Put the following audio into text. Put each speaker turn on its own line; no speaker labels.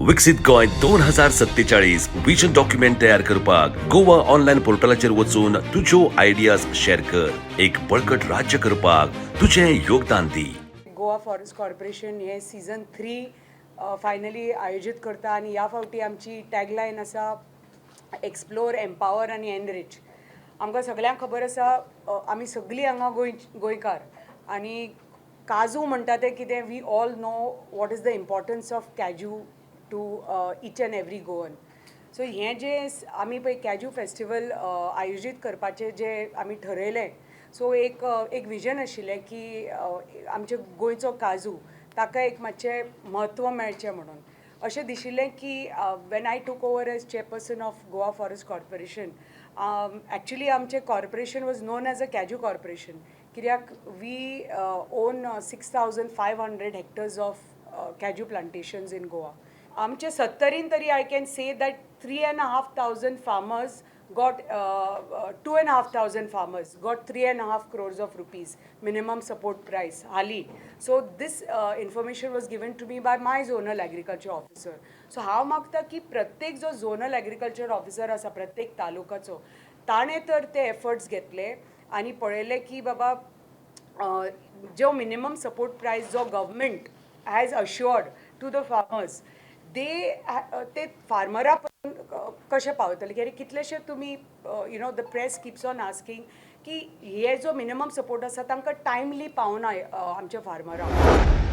विकसीत Goa 2047 vision document तयार करपाक गोवा ऑनलायन पोर्टलाचेर वचून तुज्यो आयडियाज शेअर कर. एक बळकट राज्य करपाक तुजें योगदान दी.
गोवा फॉरेस्ट कॉर्पोरेशन हे सीझन 3 फायनली आयोजीत करता आनी ह्या फावटी आमची टॅगलायन आसा, एक्सप्लोर, एम्पावर आनी एनरीच. आमकां सगळ्यांक खबर आसा, आमी सगळीं हांगा गोंयकार आनी काजू म्हणटा तें कितें, we all know what is the importance of cashew to each and every Goan. So हें जें आमी पळय कॅज्यू फेस्टिवल आयोजीत करपाचें जें आमी ठरयलें, सो एक विजन आशिल्लें की आमचे गोंयचो काजू, ताका एक मातशें म्हत्व मेळचें म्हणून. अशें दिशिल्लें की when I took over as chairperson of Goa Forest Corporation, actually आमचें corporation was known as a cashew corporation, कित्याक we own 6500 hectares of cashew plantations in Goa. आमचे सत्तरीन तरी I can say that 3,500 farmers got, 2,500 farmers got 3.5 crores of rupees minimum support price हाली. So this information was given to me by my zonal agriculture officer. So हांव मागता की प्रत्येक जो zonal agriculture officer आसा प्रत्येक तालुकाचो, ताणें तर ते एफर्ट्स घेतले आनी पळयलें की बाबा, जो मिनिमम सपोर्ट प्रायस जो government has assured to the farmers, they ते फार्मरा पर्यंत कशें पावतले? कित्याक कितलेशे तुमी the press keeps on asking की हे जो मिनिमम सपोर्ट आसा, तांकां टायमली पावना आमच्या फार्मरांक.